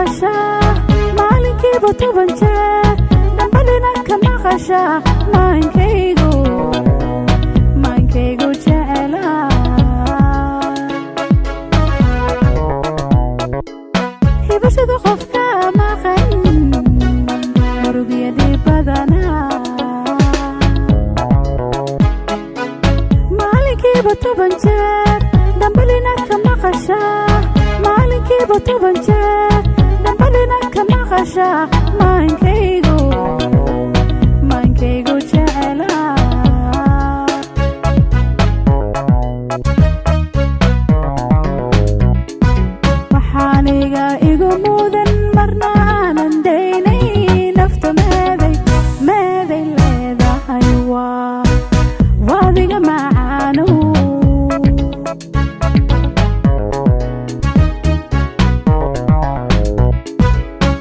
maqashaa maalinkiiba 10 jeer, dhambalina ka maqashaa. Maankaygu, maankaygu jecelaa. Hibashada qofka maqan murugyadii badanaa. Maalinkiiba 10 jeer, dhambalina ka maqashaa. Maalinkiiba 10 jeer, dhambalina ka maqashaa. Maankaygu, maankaygu jecelaa. Waxaaniga igu mudan marna aanan daynay nafta meeday, meeday leedahay waa waadiga macaanow.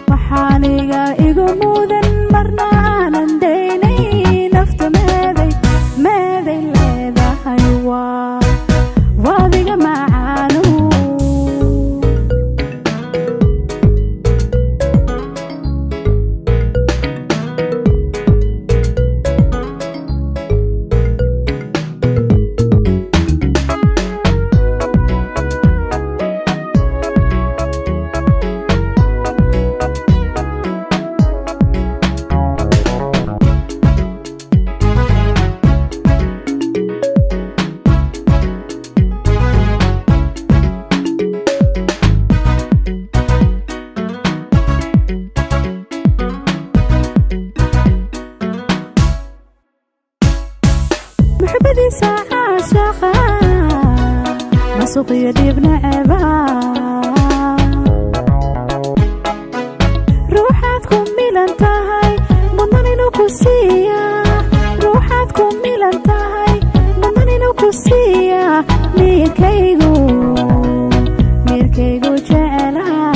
Waxaaniga igu mudan marna aanan daynay nafta meeday, meeday leedahay waa waadiga macaanow. Muxubadiisa caashaqa masuqiyo dhiib neceba, ruuxaad ku milan tahay mudnan inuu ku siiya. Ruuxaad ku milan tahay mudnan inuu ku siiya. Miirkaygu, miirkaygu jecelaa.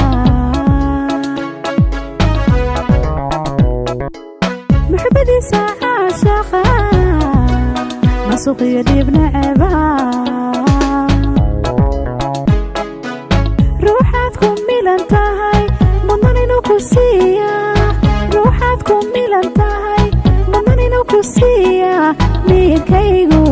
Muxubadiisa caashaqa masuqiyo dhiib neceba, ruuxaad ku milan tahay mudnan inuu ku siiya. Ruuxaad ku milan tahay mudnan inuu ku siiya. Miirkaygu.